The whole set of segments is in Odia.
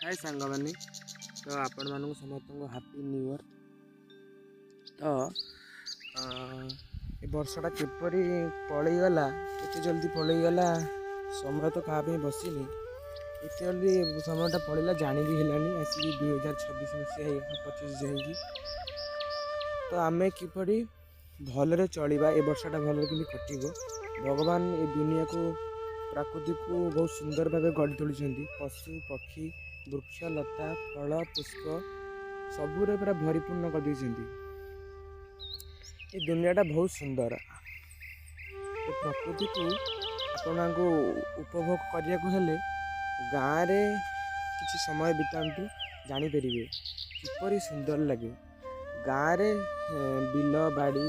ହାଏ ସାଙ୍ଗମାନେ, ତ ଆପଣମାନଙ୍କୁ ସମସ୍ତଙ୍କୁ ହାପି ନ୍ୟୁ ଇୟର୍। ତ ଏ ବର୍ଷଟା କିପରି ପଳେଇଗଲା, କେତେ ଜଲ୍ଦି ପଳେଇଗଲା। ସମୟ ତ କାହା ପାଇଁ ବସିନି। ଏତେ ଜଲ୍ଦି ସମୟଟା ପଳେଇଲା, ଜାଣି ବି ହେଲାନି। ଆସିକି 2026 ମସିହା ହେଇଗଲା, 25 ଯାଇକି। ତ ଆମେ କିପରି ଭଲରେ ଚଳିବା, ଏ ବର୍ଷଟା ଭଲରେ କେମିତି କଟିବ। ଭଗବାନ ଏ ଦୁନିଆକୁ, ପ୍ରକୃତିକୁ ବହୁତ ସୁନ୍ଦର ଭାବେ ଗଢ଼ି ତୋଳିଛନ୍ତି। ପଶୁ ପକ୍ଷୀ, ବୃକ୍ଷ ଲତା, ଫଳ ପୁଷ୍ପ ସବୁରେ ପୁରା ଭରିପୂର୍ଣ୍ଣ କରିଦେଇଛନ୍ତି। ଏ ଦୁନିଆଟା ବହୁତ ସୁନ୍ଦର। ଏ ପ୍ରକୃତିକୁ ଆପଣଙ୍କୁ ଉପଭୋଗ କରିବାକୁ ହେଲେ ଗାଁରେ କିଛି ସମୟ ବିତାନ୍ତୁ, ଜାଣିପାରିବେ କିପରି ସୁନ୍ଦର ଲାଗେ ଗାଁରେ। ବିଲ ବାଡ଼ି,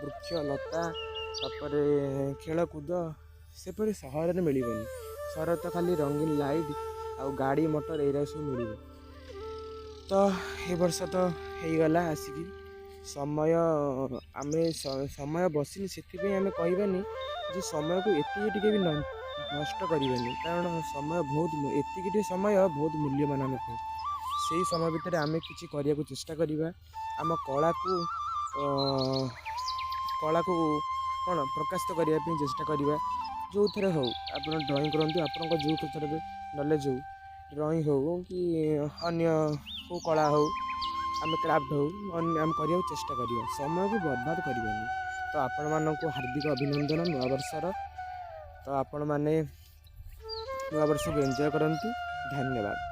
ବୃକ୍ଷ ଲତା, ତାପରେ ଖେଳକୁଦ ସେପରି ସହରରେ ମିଳିବନି। ସହରରେ ତ ଖାଲି ରଙ୍ଗୀନ ଲାଇଟ୍ ଆଉ ଗାଡ଼ି ମଟର ଏଇରା ସବୁ ମିଳିବ। ତ ଏ ବର୍ଷ ତ ହେଇଗଲା ଆସିକି। ସମୟ, ଆମେ ସମୟ ବସିନି, ସେଥିପାଇଁ ଆମେ କହିବାନି ଯେ ସମୟକୁ ଏତିକି ଟିକେ ବି ନଷ୍ଟ କରିବାନି, କାରଣ ସମୟ ବହୁତ, ଏତିକି ଟିକେ ସମୟ ବହୁତ ମୂଲ୍ୟବାନ ଆମ ପାଇଁ। ସେଇ ସମୟ ଭିତରେ ଆମେ କିଛି କରିବାକୁ ଚେଷ୍ଟା କରିବା। ଆମ କଳାକୁ କ'ଣ ପ୍ରକାଶିତ କରିବା ପାଇଁ ଚେଷ୍ଟା କରିବା, ଯେଉଁଥିରେ ହଉ। ଆପଣ ଡ୍ରଇଂ କରନ୍ତୁ, ଆପଣଙ୍କ ଯେଉଁ କ୍ଷେତ୍ରରେ ନଲେଜ୍ ହଉ, ଡ୍ରଇଂ ହଉ କି ଅନ୍ୟ କେଉଁ କଳା ହଉ, ଆମେ କ୍ରାଫ୍ଟ ହଉ, ଅନ୍ୟ ଆମେ କରିବାକୁ ଚେଷ୍ଟା କରିବା। ସମୟକୁ ବର୍ବାଦ କରିବାନି। ତ ଆପଣମାନଙ୍କୁ ହାର୍ଦ୍ଦିକ ଅଭିନନ୍ଦନ ନୂଆବର୍ଷର। ତ ଆପଣମାନେ ନୂଆବର୍ଷକୁ ଏନ୍ଜୟ କରନ୍ତୁ। ଧନ୍ୟବାଦ।